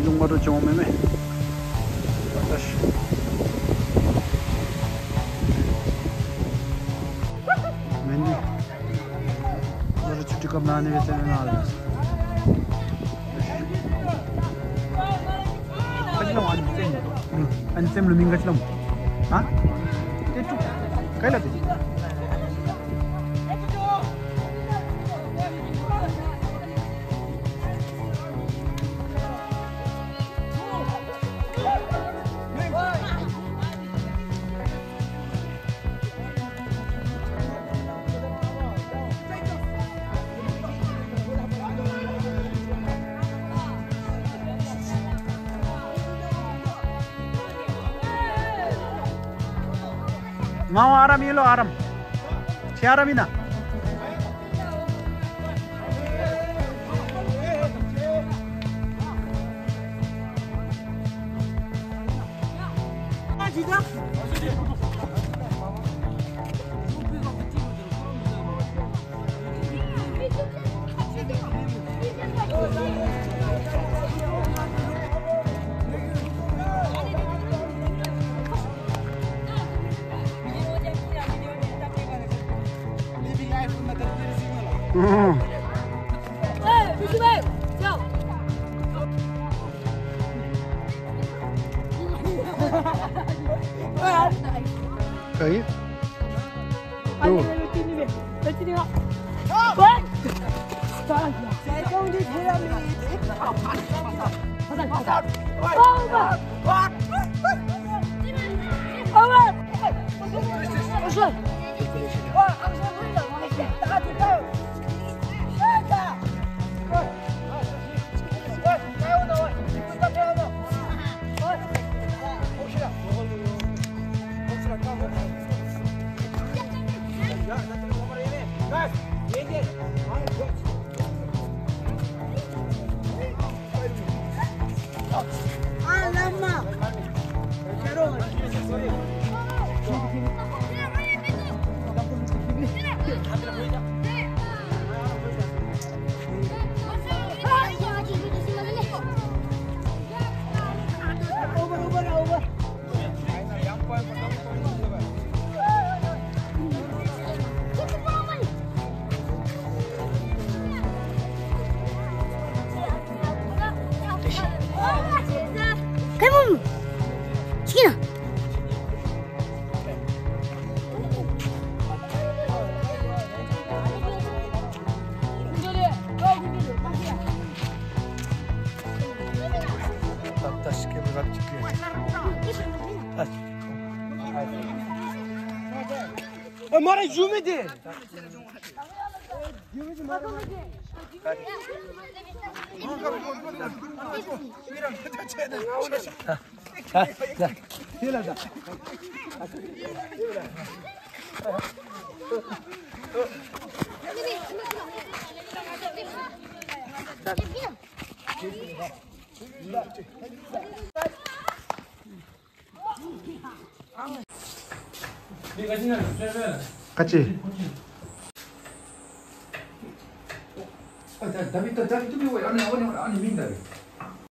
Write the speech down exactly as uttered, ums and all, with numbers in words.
རླུང་མ་འགྲོ་བྱུང་མེད་མེད། ཨ་ཏ་ཤི། མེན་ནི། ལོ་རེ་ཆུ་ཊི་སྐབས་ནང་ནི་བེ་ཙེ་ནང་ལ། ག་ཅི་ལོ་ཨ་ནི་ཙེམ། ཨ་ནི་ཙེམ་ལུ་མིང་ག་ཅི་ལོ། ཧ། ཏེ་ཏུ། ག་ལ་ཏེ། ང་ཨ་རམ་ཨིན་ལོ་ཨ་རམ། ཁྱོད་ཨ་རམ་ཨིན་ན། ཨ་མ་ར་ཞུ་མི་དེ། ཁ་ཅིག། ཨ་ད་ད་མི་ད་ད་མི་ཏུ་མི་ཝའི་ཨ་ནི་ཨ་ནི་ཨ་ནི་མིང་ད་རེ།